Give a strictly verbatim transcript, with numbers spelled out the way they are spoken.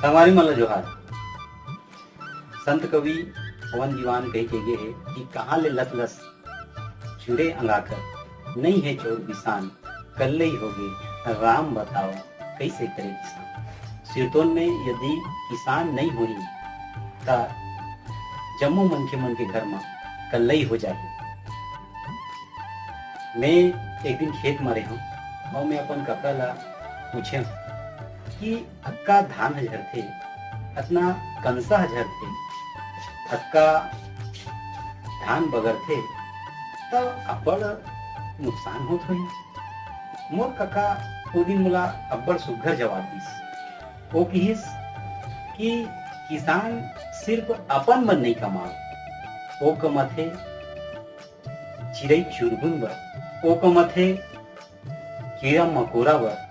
संगवारी मन ल जोहार। संत कवि पवन दीवान कहि के गे हे कि कहाँ ले लस लस चुरे अंगाकर, नइ हे चोर बिसान, कल्लई होगे राम बताओ, कइसे करे किसान। सिरतोन में यदि किसान नइ होही, त जम्मो मनखे मन के घर म कल्लई हो जाही। मैं एक दिन खेत म रेहेंव अउ मैं अपन कका ला पूछेंव कि अतका धान ह झरथे, अतना कंसा ह झरथे, अतका धान बगरथे, त अब्बड़ नुकसान होत होही। मोर कका ओ दिन मोला अब्बड़ सुग्घर जवाब दिस। वो किहिस कि किसान सिर्फ अपन बर नइ कमाव, वो कमाथे चिरई चुरगुन बर, वो कमाथे कीड़ा मकोरा बर,